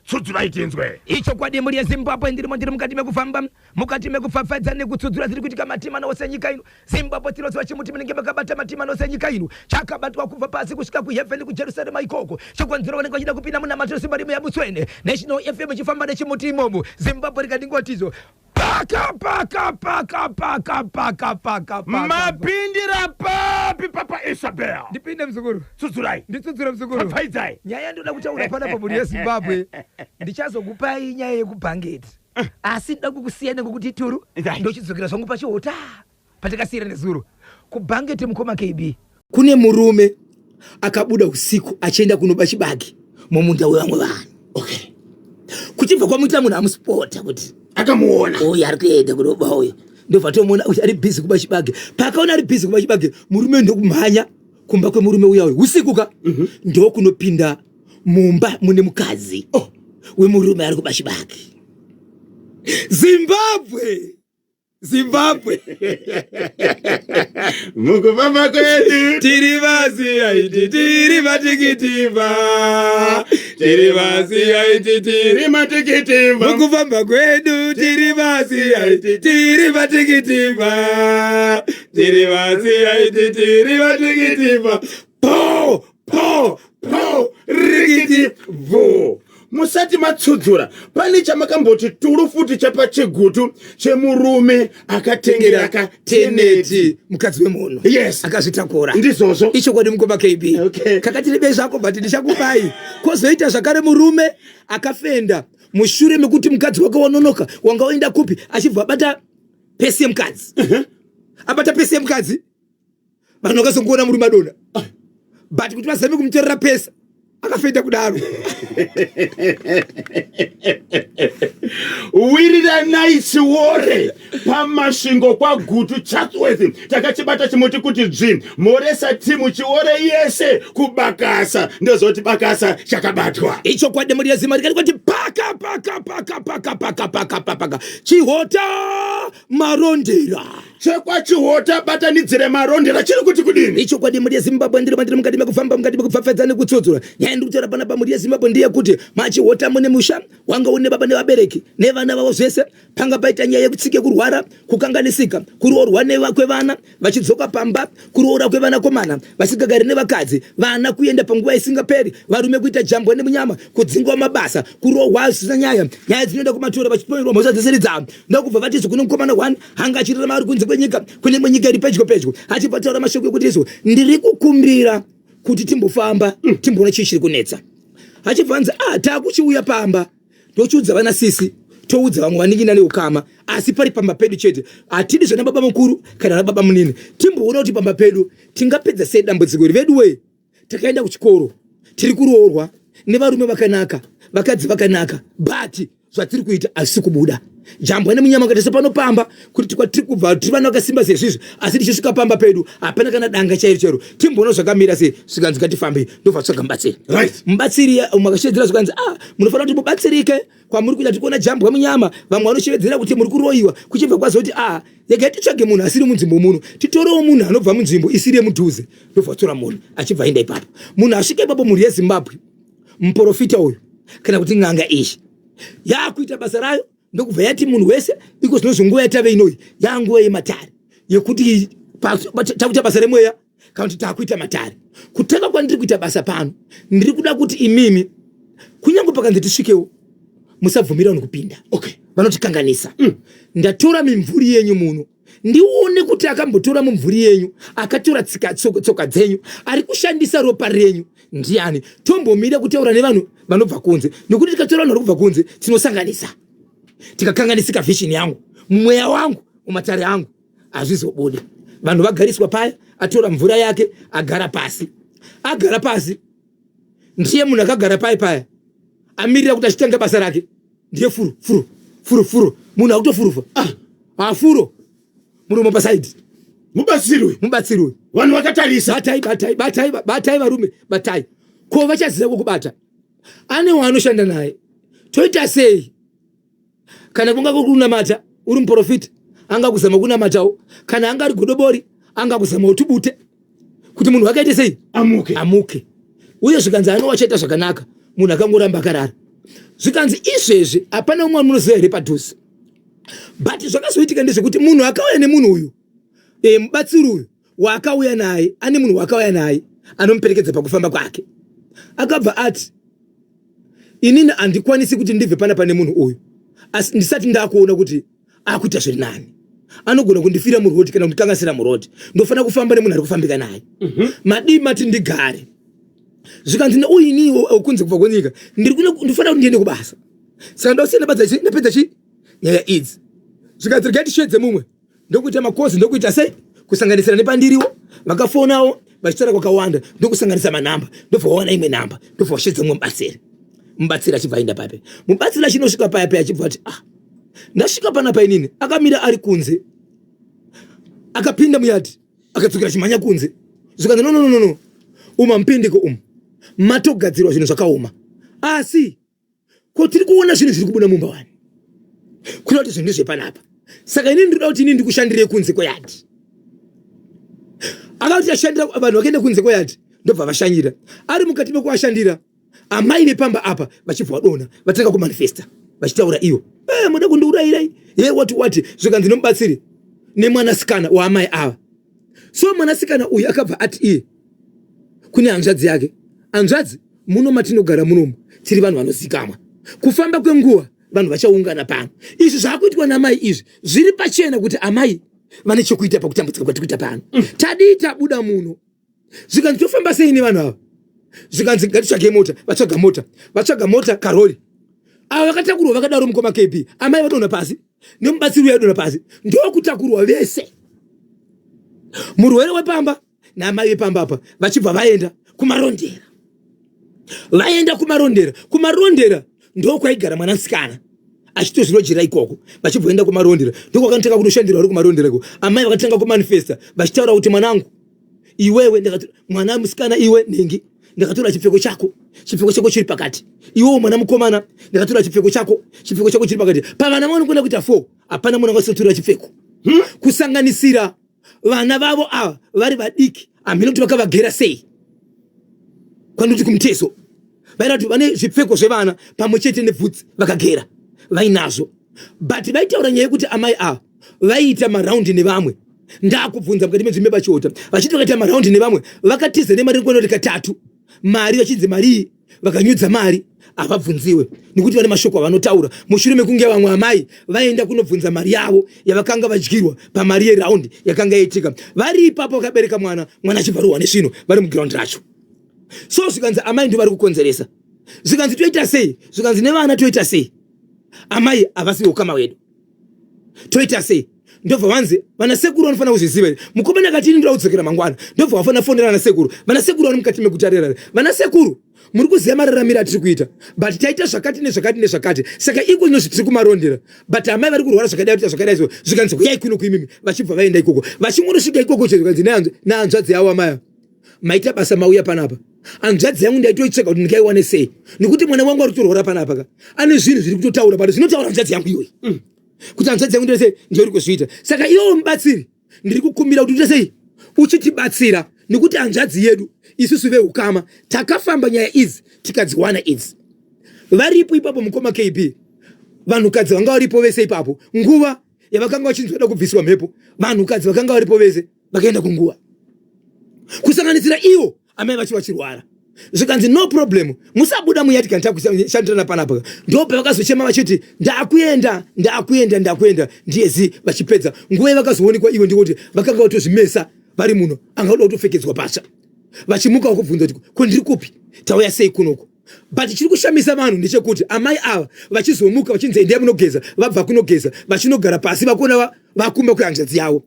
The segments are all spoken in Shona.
Tsudzurai tinzwe. Ichokwadi mhuri yeZimbabwe ndirimo ndiri mukati mekufamba mukati mekupfapfaidza nekutsudzura zviri kuitika matima ose enyika ino. Zimbabwe tinoziva chimuti munenge makabata matima ose enyika ino chakabatwa kubva pasi kusvika kuheaven kuJerusarema ikoko. Chikonzero vanenge vachida kupinda munamato simba rimweya mutswene. National FM ichifamba nechimuti imomo. Zimbabwe rikandingotizo paka paka paka paka paka paka paka. Mapindira papi Papa Isabel? Ndipinde muzukuru. Tsudzurai. Nditsudzure muzukuru. Pfapfaidzai. Nyaya yandinoda kutaura panapa mhuri yeZimbabwe ndichazokupai nyaya yekubhangeti asi ndoda kukusiya nekuti turu ndochidzokera zvangu pachihota patakasiyira nezuro kubhangeti mukoma KB. Kune murume akabuda usiku achienda kunoba chibage mumunda wevamwe vanhu. Okay. Kuchibva kwamuita munhu amusipota kuti akamuona uyu ari kuenda kunoba uyu ndobva tomuona kuti ari busy kuba chibage. Paakaona ari busy kuba chibage murume ndokumhanya kumba kwemurume uya uyu usiku ka ndokunopinda mumba mune mukadzi Oh. wemurume ari kuba chibage. Zimbabwe Zimbabwe mukufamba kwedu tiri vaziyaiti tiri matikitimba tiri vaziyaiti tiri matikitimba mukufamba kwedu tiri vaziyaiti tiri matikitimba tiri vaziyaiti tiri matikitimba po po po rikiti bvo musati matsudzura pane chamakamboti turu futi chapachigutu chemurume akatengera kateneti mukadzi wemunhu yes akazvitakura ndizvozvo ichokwadi mukoma KB okay. kakati rebe zvako but ndichakupai kwozoita zvakare murume akafenda mushure mekuti mukadzi wake wanonoka wanga waenda kupi achibva abata pesi yemukadzi abata pesi yemukadzi vanhu vakazongoona murume adonha but kuti vazame kumutorera pesa akafenda kudaro. Wiriranai Chiwore paMasvingo kwaGutu Chatsworth takachibata chimuti kuti dzvi moresa timu Chiwore yese kubakasa ndozoti bakasa chakabatwa. Ichokwadi mhuri yezima rikati kwati paka paka paka paka paka paka paka chihota Marondera. ChekwaChihota batanidzire Marondera chiri kuti kudini? Ichokwadi mhuri yeZimbabwe ndiri mandiri mukati mekufamba mukati mekupfapfaidza nekutsodzora. Nyaya ndiri kutaura panapa mhuri yeZimbabwe ndeyekuti maChihota mune musha wanga une baba nevabereki nevana vavo zvese. Panga paita nyaya yekutsike kurwara, kukanganisika, kuroorwa kwevana vachidzoka pamba, kuroora kwevanakomana vasigagari nevakadzi, vana kuenda panguva isingaperi, varume kuita jambwa nemunyama, kudzingwa mabasa, kurohwa zvisina nyaya, nyaya dzinoenda kumatora vachipomerwa mhosva dzisiri dzavo. Ndokubva vati izvo kune mukomana one anga achirarama ari kunze kwenyika, kune imwe nyika iri pedyo pedyo, achibva ataura mashoko ekuti izvo ndiri kukumbira kuti timbofamba timboona chii chiri kunetsa. Achibva anzi ah, takuchiuya pamba tochiudza vana sisi toudza vamwe vanin'ina neukama asi pari pamba pedu chete hatidi zvana baba mukuru kana vana baba munini timboona kuti pamba pedu tingapedza sei dambudziko iri veduwee takaenda kuchikoro tiri kuroorwa nevarume vakanaka vakadzi vakanaka but zvatiri kuita hazvisi kubuda jambwa nemunyama kaita sepano pamba kuti kwatiri kubva tiri vana vakasimba sezvizvi asi tichisvika pamba pedu hapana kana danga chairo chairo timboona zvakamira sei zvikanzi ngatifambei ndobva tsvaga mubatsiri right. Mubatsiri umwe akashevedzera zvikanzi ah munofanira kuti mubatsirike kwamuri kuita tiri kuona jambwa munyama vamwe vanoshevedzera kuti muri kuroyiwa kuchibva kwazoti ah regai titsvage munhu asiri munzvimbo muno titorewo munhu anobva munzvimbo isiri yemudhuze ndobva tora munhu achibva aenda ipapo munhu asvika ipapo mhuri yezimbabwe muprofita uyu kana kuti n'anga iyi yakuita basa rayo ndokubva yati munhu wese iko zvinozvi nguva yatave inoyi yanguva yematare yekuti takuita basa remweya kana kuti takuita matare kutanga kwandiri kuita basa pano ndiri kuda kuti imimi kunyange pakanzi tisvikewo musabvumira vanhu kupinda okay vanotikanganisa Ndatora mimvuri yenyu muno ndione kuti akambotora mumvuri yenyu akatora tsika tsoka dzenyu ari kushandisa ropa renyu ndiani tombomira kutaura nevanhu vanobva kunze nekuti tikatora vanhu vari kubva kunze tinosanganisa tikakanganisika vision yangu mumweya wangu mumatare angu hazvizobude vanhu vagariswa paya atora mvura yake agara pasi agara pasi ndiye munhu akagara paye paya amirira kuti achitanga basa rake ndiye furu furu furu furu munhu akutofurufa ah afuro murume pasaidi mubatsiri uyu mubatsiri uyu vanhu vakatarisa batai batai batai batai varume batai ko vachaziva kwokubata ane waanoshanda naye toita sei kana kunga kunamata uri muprofita anga kuzama kunamatawo kana anga ari godobori anga kuzama utubute kuti munhu akaite sei amuke amuke uye zvikanzi anowachaita zvakanaka munhu akangoramba akarara. Zvikanzi izvezvi hapana umwe wamunoziva here padhuze? But zvakazoitika ndezvekuti munhu akauya nemunhu uyu, mubatsiri uyu waakauya naye, ane munhu waakauya naye anomuperekedza pakufamba kwake, akabva ati inini handikwanisi kuti ndibve pana pane munhu uyu asi ndisati ndakuona kuti akuita zviri nani. Anogona kundifira muroad kana kundikanganisira muroad, ndofanira kufamba nemunhu ari kufambika naye. Madii mati ndigare? Zvikanzi neuini kunze kubva kwenyika ndinofanira kuti ndiende kubasa, saka ndosiya ndapedza chi nyaya idzi. Zvikanzi regai tishedze mumwe, ndokuita makozi, ndokuita sei, kusanganisira nepandiriwo vakafonawo vachitaura kwakawanda, ndokusanganisa manhamba, ndobva wawana imwe nhamba, ndobva washedza mumwe mubatsiri. Mubatsiri achibva aenda pape, mubatsiri achinosvika paya paya achibva ati, ah, ndasvika panapa inini. Akamira ari kunze, akapinda muyadhi, akadzokera achimhanya kunze. Zvikanzi, no, no, no, no, umu hamupindiko, umu matogadzirwa zvinhu zvakaoma, asi ko tiri kuona zvinhu zviri kubuda mumba wani, kuda kuti zvinhu ndezvepanapa. Saka inini ndinoda kuti inini ndikushandirei kunze kweyadhi. Akati ashandira vanhu, vakaenda kunze kweyadhi, ndobva vashanyira. Ari mukati mekuvashandira, amai vepamba apa vachibva vadonha, vatanga kumanifesta vachitaura iyo, muda kundiurayirai ye wati wati. Zvikanzi nomubatsiri nemwanasikana waamai ava. So mwanasikana uyu akabva ati iye kune hanzvadzi yake, hanzvadzi, muno matinogara munomu tiri vanhu vanozikamwa, kufamba kwenguva vanhu vachaungana pano. Izvi zvaakuitwa namai izvi zviri pachena kuti amai vane chokuita pakutambudzika kwatiri kuita pano. Tadii tabuda muno? Zvikanzi tofamba sei nevanhu ava? Zvikanzi ngatitsvage mota. Vatsvaga mota, vatsvaga mota, karori. Ava vakatakurwa vakadaro, mukoma KB, amai vadonha pasi nemubatsiri uya adonha pasi, ndokutakurwa vese, murwere wepamba naamai vepamba apa, vachibva vaenda kuMarondera. Vaenda kuMarondera, kuMarondera ndokwaigara mwanasikana achitozvinojera ikoko. Vachibva vaenda kuMarondera, ndokwakanotanga kunoshandirwa vari kuMarondera iko. Amai vakatanga kumanifesta vachitaura kuti, mwanangu iwewe, ndakati mwana musikana iwe nhingi, ndakatora chipfeko chako, chipfeko chako chiri pakati. Iwewo mwana mukomana, ndakatora chipfeko chako, chipfeko chako chiri pakati. Pavana vanokona kuita 4, hapana munhu angasotora chipfeko, Kusanganisira vana vavo ava vari vadiki, hamhino kuti vakavagera sei kwandoti kumutezo, vaida kuti vane zvipfeko zvevana pamwe chete nebvudzi vakagera vainazvo. But vaitaura nyaya yekuti amai ava vaiita maraundi nevamwe. Ndakubvunza mukati menzvimbo yepaChiota, vachiti vakaita maraundi nevamwe, vakatiza nemari rinokwana kuti katatu mari, vachinzi mari iyi vakanyudza mari havabvunziwe nekuti vane mashoko avanotaura mushure mekunge vamwe amai vaenda kunobvunza mari yavo yavakanga vadyirwa pamari yeraundi yakanga yaitika. Vari ipapo vakabereka mwana, mwana achibva rohwa nesvino vari mugiraundi racho. So zvikanzi amai ndo vari kukonzeresa. Zvikanzi toita sei? Zvikanzi nevana toita sei? Amai havasi ukama wedu, toita sei? Ndobva vanzi vana sekuru vanofanira kuzviziva here? Mukomana akati, ini ndoda kudzokera mangwana. Ndobva vafanira fonera vana sekuru. Vana sekuru vari mukati meguta rerare. Vana sekuru, muri kuziva mararamiro atiri kuita, but taita zvakati nezvakati nezvakati, saka iko zvinozvi tiri kuMarondera, but amai vari kurwara zvakadai, kuita zvakadai. So zvikanzi, huyai kuno kuimimi. Vachibva vaenda ikoko, vachingorosvika ikoko che zvikanzi nehanzvadzi yavo, amai, maita basa mauya panapa. Hanzvadzi yangu ndaitoitsveka kuti ndingaiwane sei, nekuti mwana wangu ari kutorwara panapa ka, ane zvinhu zviri kutotaura pano zvinotaura hanzvadzi yangu iyoyi, kuti hanzvadzi yangu ndese ndiyo iri kuzviita. Saka iwowo mubatsiri, ndiri kukumbira kuti uite sei, uchitibatsira, nekuti hanzvadzi yedu isusu veukama takafamba nyaya idzi tikadziwana idzi. Varipo ipapo, mukoma KB, vanhukadzi vanga varipo vese ipapo nguva yavakanga vachinzi vada kubviswa mhepo. Vanhukadzi vakanga varipo vese vakaenda kunguva, kusanganisira ivo amai vacho vachirwara. Zvikanzi, no problem, musabuda muyati kana takushandirana panapa. Ndo pavakazochema vachiti, ndakuenda, ndakuenda, ndakuenda, ndiyezi. Vachipedza nguva yavakazoonekwa ivo ndikuti vakanga vatozvimesa vari muno, anga voda kutopfekedzwa patsva. Vachimuka vakubvunza kuti, ko ndiri kupi, tauya sei kunoko? But chiri kushamisa vanhu ndechekuti amai ava vachizomuka vachinzi endai munogeza, vabva kunogeza vachinogara pasi, vakuona vakumba kwehanzvadzi yavo,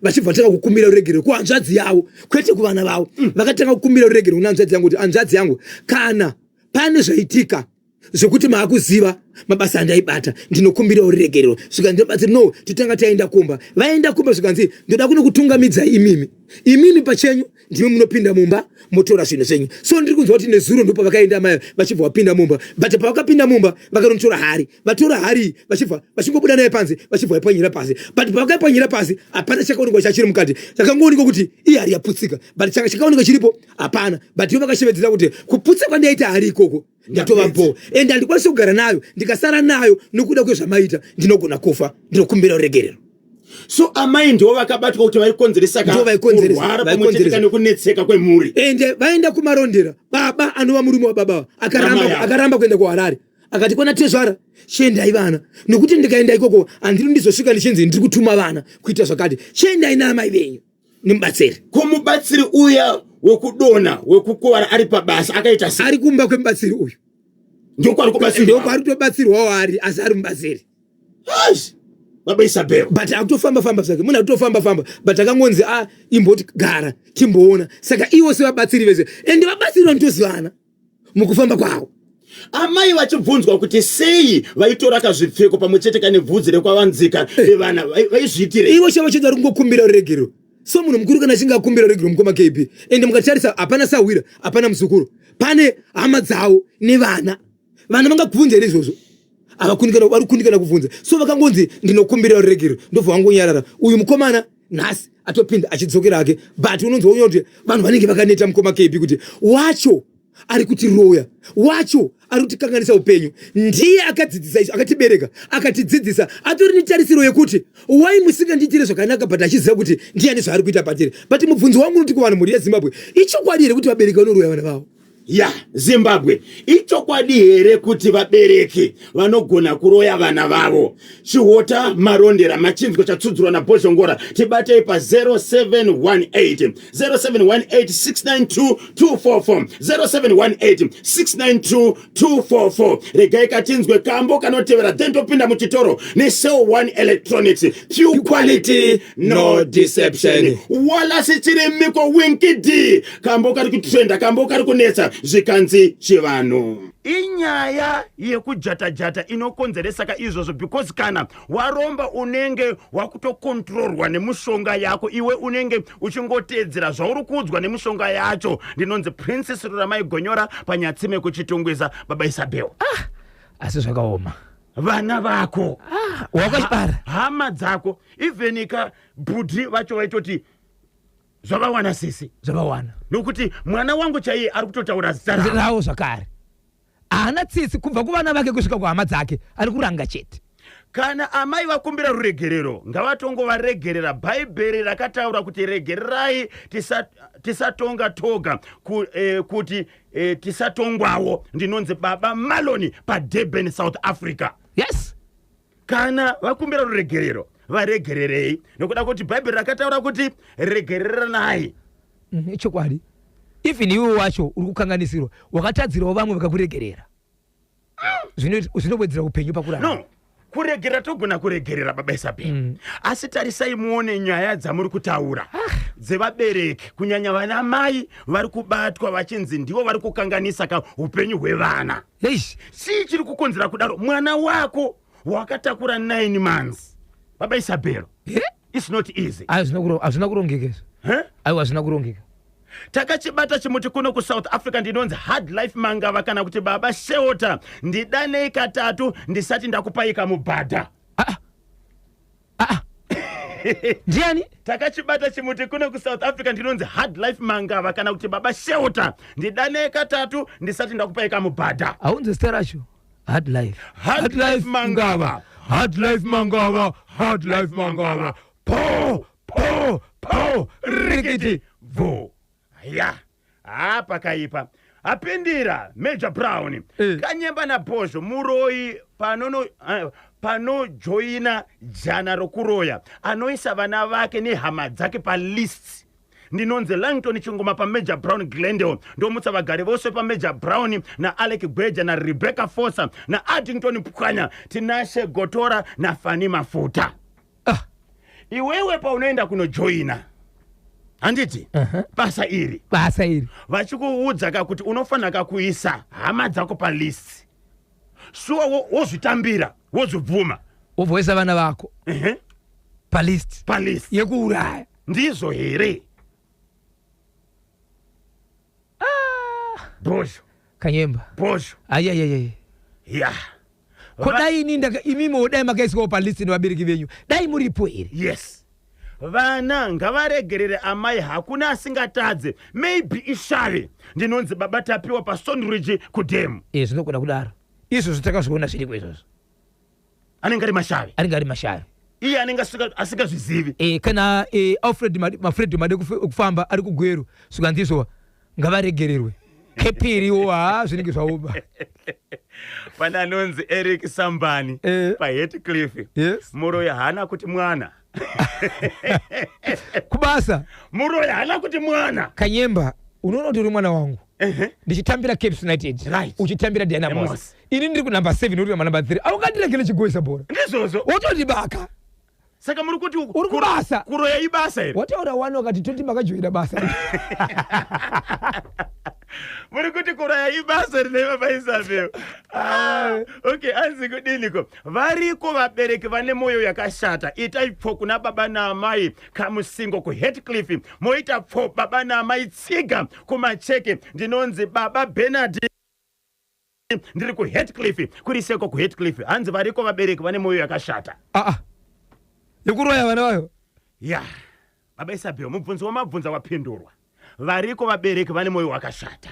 vachibva vatanga kukumbira ruregerero kuhanzvadzi yavo, kwete kuvana vavo. Vakatanga kukumbira ruregerero kuna hanzvadzi yangu kuti, hanzvadzi yangu, kana pane zvaitika zvekuti maakuziva mabasa andaibata, ndinokumbirawo ruregerero. Zvikanzi ndinobatsira, no, totanga taenda kumba. Vaenda kumba, zvikanzi ndoda kunokutungamidzai imimi, imimi pachenyu ndimi munopinda mumba motora zvinhu zvenyu. So ndiri kunzwa kuti nezuro ndo pavakaenda mai vachibva vapinda mumba, but pavakapinda mumba vakanotora hari. Vatora hari, vachibva vachingobuda naye panze, vachibva vaipwanyira pasi. But pavakaipwanyira pasi hapana chakaonekwa chachiri mukati. Chakangoonekwa kuti ihari yaputsika, but chakaonekwa chiripo hapana. But ivo vakashevedzera kuti kuputsa kwandaita hari ikoko. Ndatova bho ende handikwanisi kugara nayo. Ndikasara nayo nokuda kwezvamaita ndinogona kufa. Ndinokumbira ruregerero. So amai ndivo vakabatwa kuti vaikonzeresa Ndivo vaikonzeresa, kurwara pamwe chete vaikonzeresa. nekunetseka kwemhuri. Ende vaenda kuMarondera, baba anova murume wababa akaramba, Namai avo. akaramba kuenda kuHarare, akati kwana tezvara, chiendai vana, nekuti ndikaenda ikoko handiri ndizosvika ndichinzi ndiri kutuma vana kuita zvakati. Chiendai naamai venyu nemubatsiri. Ko mubatsiri uya wekudonha, wekukuvara ari pabasa, akaita sei? Ari kumba kwemubatsiri uyu. Ndokwaari kubatsirwa. Ndokwaari kutobatsirwawo ari, asi ari mubatsiri. Aish, baba Isabel. But akutofamba famba zvake, munhu akutofamba famba, but akangonzi a imboti gara timboona. Saka ivo sevabatsiri vese, ende vabatsiri vanotozivana mukufamba kwavo. Amai vachibvunzwa kuti sei vaitora kazvipfeko pamwe chete kane bvudzi rekwavanzika revana, vaizviitirei? Ivo chavo chete vari kungokumbira ruregerero. So munhu mukuru kana achinge akumbira ruregerero, mukoma KB, ende mukatarisa hapana sahwira, hapana muzukuru, pane hama dzavo nevana. Vana vangakubvunza here izvozvo? Havakundikana, vari kukundikana kubvunza. So vakangonzi ndinokumbira ruregerero, ndobva vangonyarara. Uyu mukomana nhasi atopinda achidzokera hake, but unonzwa unyora kuti vanhu vanenge vakaneta, mukoma KB, kuti wacho ari kutiroya, wacho ari kutikanganisa upenyu, ndiye akadzidzisa isu, akatibereka, akatidzidzisa, atori netarisiro yekuti wai musingandiitire zvakanaka, but achiziva kuti ndiani zvaari kuita patiri. But mubvunzo wangu unoti kuvanhu, mhuri yeZimbabwe, ichokwadi here kuti vabereki vanoroya vana vavo? Ya Zimbabwe, ichokwadi here kuti vabereki vanogona kuroya vana vavo? Chihota Marondera, machinzwa chatsudzurwa naBhozhongora. Tibatei pa 0718 0718 692 244, 0718 692 244. Regai katinzwe kambo kanotevera, then topinda muchitoro neCell 1 Electronics. Pure quality, no deception. Wallace Chirimiko, Winky D, kambo kari kutrenda, kambo kari kunetsa, zvikanzi chivanhu inyaya yekujata-jata inokonzeresa ka izvozvo, because kana waromba unenge wakutokontrorwa nemushonga yako, iwe unenge uchingoteedzera zvauri kuudzwa nemushonga yacho. Ndinonzi Princess Ruramai Gonyora paNyatsime kuChitungwiza. Baba Isabel. Asi zvakaoma. Vana vako. Ah, wakachibara. Hama dzako, even ka bhudhi vacho vaitoti zvavawana sisi. Zvavawana. Nokuti mwana wangu chaiye ari kutotaura zita ravo. Ravo zvakare. Haana tsitsi kubva kuvana vake kusvika kuhama dzake, ari kuranga chete. Kana amai vakumbira ruregerero, ngavatongovaregerera. Bhaibheri rakataura kuti regererai, tisatonga toga kuti tisatongwawo. Ndinonzi Baba Maloni paDurban, South Africa. Kana vakumbira ruregerero, varegererei, nokuda kuti Bhaibheri rakataura kuti regereranai. Ichokwadi. Even iwe wacho uri kukanganisirwa, wakatadzirawo vamwe vakakuregerera, zvinowedzera upenyu pakurarama. No, kuregerera togona kuregerera, baba Isabel. Asi tarisai muone nyaya dzamuri kutaura dzevabereki, kunyanya vana mai vari kubatwa vachinzi ndivo vari kukanganisa ka upenyu hwevana. Eish. Chii chiri kukonzera kudaro? Mwana wako wakatakura 9 months, baba Isabel. It's not easy. Hazvina kurongeka izvo. Huh? Aiwa, hazvina kurongeka. Takachibata chimuti kuno kuSouth Africa. Ndinonzi Hard Life Mangava kana kuti Baba Sheota. Ndidanei katatu ndisati ndakupaika mubhadha. Ah, ah. Ndiani? Takachibata chimuti kuno kuSouth Africa. Ndinonzi Hard Life Mangava kana kuti Baba Sheota. Ndidanei katatu ndisati ndakupaika mubhadha. Haunzi zita racho? Hard Life. Hard Life Mangava. Hard Life Mangava, Hard Life Mangava, po po po, rikiti. Bvu ya, ha, pakaipa. Apindira Major Brown. Kanyemba naBhozho, muroyi panojoina jana rokuroya anoisa vana vake nehama dzake palist. Ndinonzi Langton Chingoma paMajor Brown, Glendale. Ndomutsa vagari vose paMajor Brown, naAlec Gweja, naRebecca Fosa, naAddington Pwanya, Tinashe Gotora naFani Mafuta. Iwewe paunoenda kunojoina, handiti, basa iri, Basa iri, vachikuudza ka kuti unofanira ka kuisa hama dzako palist, shuwa wozvitambira, wozvibvuma? Wobvoisa vana vako palist palist yekuuraya. Ndizvo here, Bhozho? Kanyemba. Bhozho. Ayayayay. Ya. Ko dai ini ndaka, imimiwo dai makaiswawo palist nevabereki venyu, dai muripo here? Yes. Vana ngavaregerere amai, hakuna asingatadze, maybe ishave. Ndinonzi Baba Tapiwa paStonridge kudhemu. E, zvinogona kudaro izvozvo, takazviona zviriko izvozvo. Anenge ari mashavi. Anenge ari mashavi. Iye anenge asingazvizivi. E, kana e, Alfred Mafred Made kufamba ari kuGweru, zvikanzizvo ngavaregererwe kepiriwo, ha, zvinenge zvaoma. Pane anonzi Eric Sambani paHatcliff. Muroyi haana kuti mwana. Kubasa. Muroyi haana kuti mwana. Kanyemba, unoona kuti uri mwana wangu, ndichitambira Caps United, uchitambira Dynamos. Dynamos. Ini ndiri kunumber 7, uri kumanumber 3, aungandiregere chigoisa bhora? Ndizvozvo. Wotondibaka. Saka muri kuti Uri kubasa. Kuroya ibasa here? Wataura wani, wakati toti makajoina basa. Muri kuti kuroya ibasa rine, Baba Isabel? Ah, okay, anzi kudiniko? Variko vabereki vane mwoyo yakashata. Itai pfo kuna baba naamai Kamusingo kuHatcliff, moita pfo baba naamai Tsiga kuMacheke. Ndinonzi Baba Benard, ndiri kuHatcliff. Kuri seko kuHatcliff? Hanzi variko vabereki vane mwoyo yakashata. Aa, yekuroya vana vayo. Ya, Baba Isabel, mubvunzo wamabvunza wapindurwa. Variko vabereki vane mwoyo wakashata.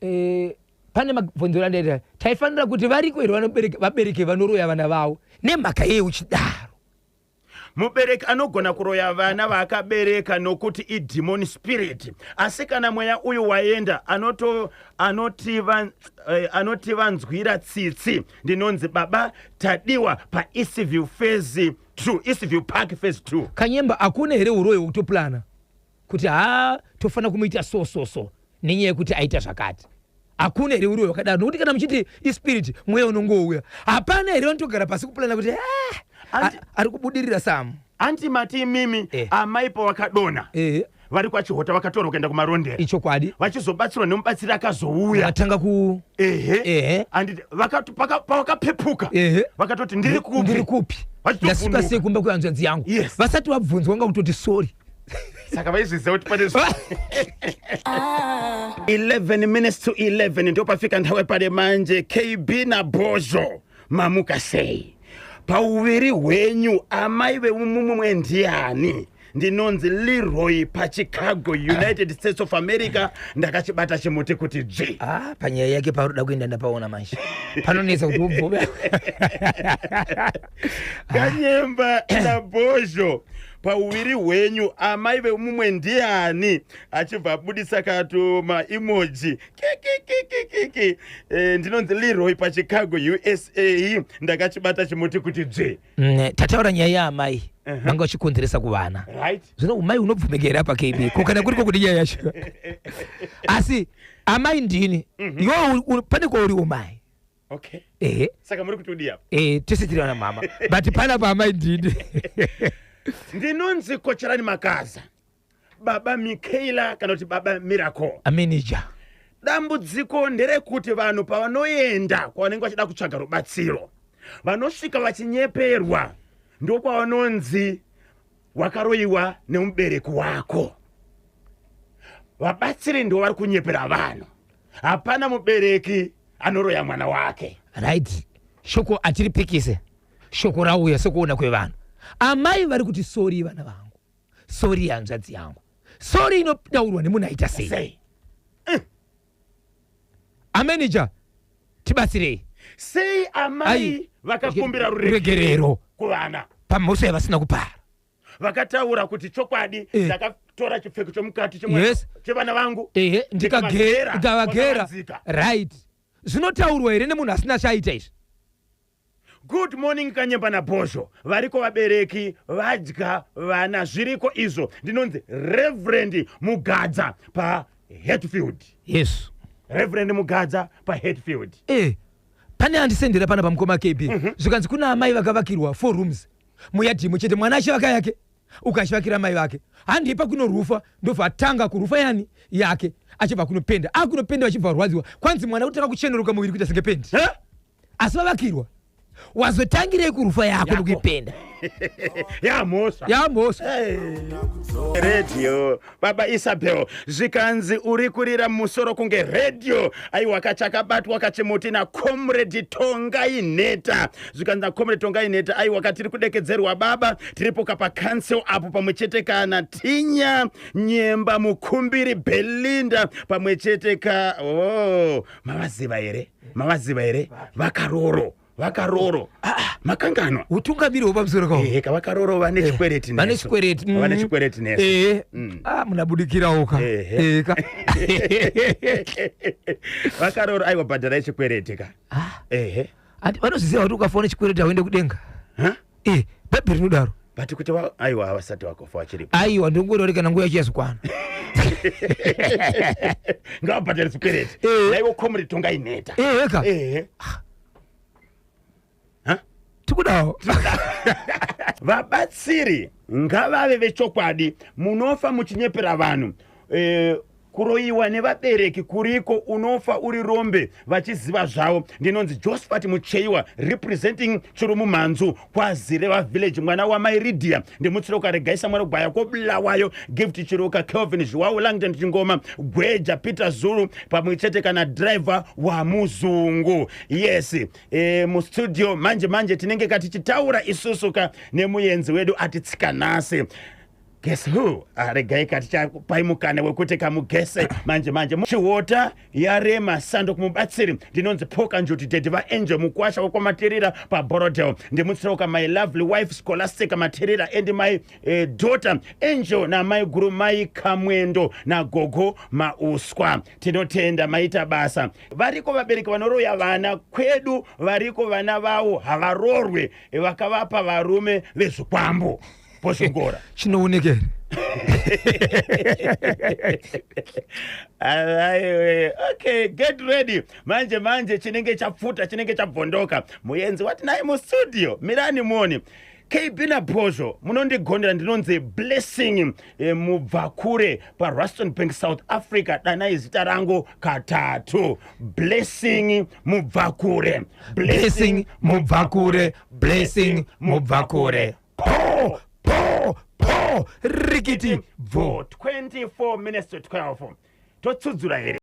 E, pane mabvunzo andaita, taifanira kuti variko here vabereki vanoroya vana vavo, nemhaka yei uchidaro? Mubereki anogona kuroya vana vaakabereka nokuti idemon spirit, asi kana mweya uyu waenda, anotivanzwira tsitsi. Ndinonzi Baba Tadiwa paEastview Phase 2, Eastview Park Phase 2. Kanyemba, hakuna here uroyi hwekutoplana kuti ha, tofanira kumuita so so so nenyaya yekuti aita zvakati? Hakuna here uroyi hwakadaro? Nokuti kana muchiti ispirit, mweya unongouya, hapana here vanotogara pasi kuplana kuti "Ah, ari kubudirira samu"? Anti mati imimi amai pawakadonha vari kwaChihota, vakatorwa kuenda kuMarondera. Ichokwadi. Vachizobatsirwa nemubatsiri akazouya. Vatanga ku Ehe. Anditi pavakapepuka vakatoti, "Ndiri kupi?" "Ndiri kupi? Vachitovhunduka. Ndasvika sei kumba kwehanzvadzi yangu?" Vasati vabvunzwa, vanga kutoti sorry. Saka vaizviziva kuti pane 11 minutes to 11 ndopafika nthawi pale manje. KB naBhozho, mamuka sei? Pauviri hwenyu amai vemumwe ndiani? Ndinonzi Leroy paChicago, United States of America. Ndakachibata chimuti kuti dzvi. Ah, panyaya yake pauroda kuenda ndapaona manje panonetsa kuti ubvume. Kanyemba naBhozho, pauviri hwenyu amai vemumwe ndiani? Achibva abudisa kato maemoji kikikikikiki. Ndinonzi Leroy paChicago, USA. Ndakachibata chimuti kuti dzvi. Tataura nyaya yaamai vanga vachikonzeresa kuvana. Zvino umai unobvumika apa, KB, ko kana kuriko kuti nyaya yacho, asi amai ndini, iwewe pane kwauri umai. Ehe. Saka muri kuti udii apa? Eh, tese tiri vana mama, but panapa amai ndini. Ndinonzi Kocherani Makaza, Baba Mikaela kana kuti Baba Miracle. Amenija. Dambudziko nderekuti vanhu pavanoenda kwavanenge vachida kutsvaga rubatsiro, vanosvika vachinyeperwa, ndokwavanonzi wakaroyiwa nemubereki wako. Vabatsiri ndo vari kunyepera vanhu, hapana mubereki anoroya mwana wake. Right, shoko atiripikise, shoko rauya sekuona kwevanhu. Amai vari kuti sorry vana vangu, sorry hanzvadzi yangu. Sorry inotaurwa nemunhu aita sei? Sei? Amenija, tibatsirei. Sei amai Ai. vakakumbira ruregerero ruregerero kuvana pamhosva yavasina kupara? Vakataura kuti chokwadi ndakatora chipfeko chomukati chevana vangu. Ehe, ndikavagera, ndikavagera. kwakavanzika. Right, zvinotaurwa here nemunhu asina chaita izvi? Good morning, Kanyemba naBhozho. Variko vabereki vadya vana, zviriko izvo. Ndinonzi Reverend Mugadza paHatfield. Reverend Mugadza paHatfield. Pane andisendera pana pamukoma KB, zvikanzi kuna amai vakavakirwa four rooms muyadhimo chete. Mwana achivaka yake, ukachivakira mai vake, handipa kunorufa, ndobva atanga kurufa yani yake, achibva kunopenda, akunopenda vachibva varwadziwa. Kwanzi mwana kutanga kucheneruka muviri kuita senge pendi, asi vavakirwa. Wazotangirei kurufa yako Yako. Nekuipenda. Yamhosva. Yamhosva. Redhiyo, baba Isabel, zvikanzi uri kurira musoro kunge redhiyo. Aiwa, kachakabatwa kachimuti naComrade Tongai Nheta. Zvikanzi naComrade Tongai Nheta, aiwa, katiri kudekedzerwa baba, tiripo kapacouncil apo pamwe chete kana Tinya Nyemba, Mukumbiri Belinda, pamwe chete ka, oh, mavaziva here? Mavaziva here vakaroro? Vakaroro, makanganwa? Utungamiri hwepamusoro kawo. Ehe, kavakaroro vane chikwereti Vane nesu. chikwereti. Vane chikwereti nesu. Ehe. Ah, munabudikirawo ka. Ehe. Ehe ka. Vakaroro, aiwa, bhadharai chikwereti ka. Ah, Ehe. ati vanozviziva kuti ukafona chikwereti hauende kudenga? Ha? Eh, Bhaibheri rinodaro. But kuti aiwa, havasati vakofa, vachiripo. Aiwa, ndongoreva kuti kana nguva yacho yazokwana. Ngavabhadhare chikwereti. Naiwo Comrade Tongai Nheta. Ehe ka. Ehe. Ha? Tikudawo. Vabatsiri ngavave vechokwadi, munofa muchinyepera vanhu. Kuroyiwa nevabereki kuriko, unofa uri rombe vachiziva zvavo. Ndinonzi Josephat Mucheiwa, representing Chirumumhanzu kwaZireva village, mwana wamai Ridia. Ndimutsiroka Regaisa Mwari Gwaya kwoBulawayo, Gift Chiroka, Kelvin Zhiwawu, Langton Chingoma, Gweja Peter Zulu, pamwe chete kana driver wamuzungu. Yes, mustudio manje manje tinenge katichitaura isusu ka nemuyenzi wedu atitsika nhasi. Guess who? Ah, regai katichapai mukana wekuti kamugese manje manje. Chihota yarema sando kumubatsiri. Ndinonzi Poka Njuti, daddy vaAngel Mukwasha wekwaMatirira paBorodel. Ndimutsiroka my lovely wife Scholastica Matirira and my daughter Angel, namai guru mai Kamwendo nagogo Mauswa. Tinotenda, maita basa. Variko vabereki vanoroya vana kwedu, variko vana vavo havarorwe, vakavapa varume vezvikwambo. Bhozhongora. Chinooneka here? Aiwe, okay, get ready. Manje manje chinenge chapfuta, chinenge chabvondoka. Muyenzi wati naye mustudio, mirani muone. KB naBhozho, munondigondera. Ndinonzi Blessing Mubvakure paRustenburg, South Africa. Danai zita rangu katatu. Blessing Mubvakure. Blessing Mubvakure, Blessing Mubvakure. Po po po, rikiti bvo. 24 minutes to 12, totsudzura here?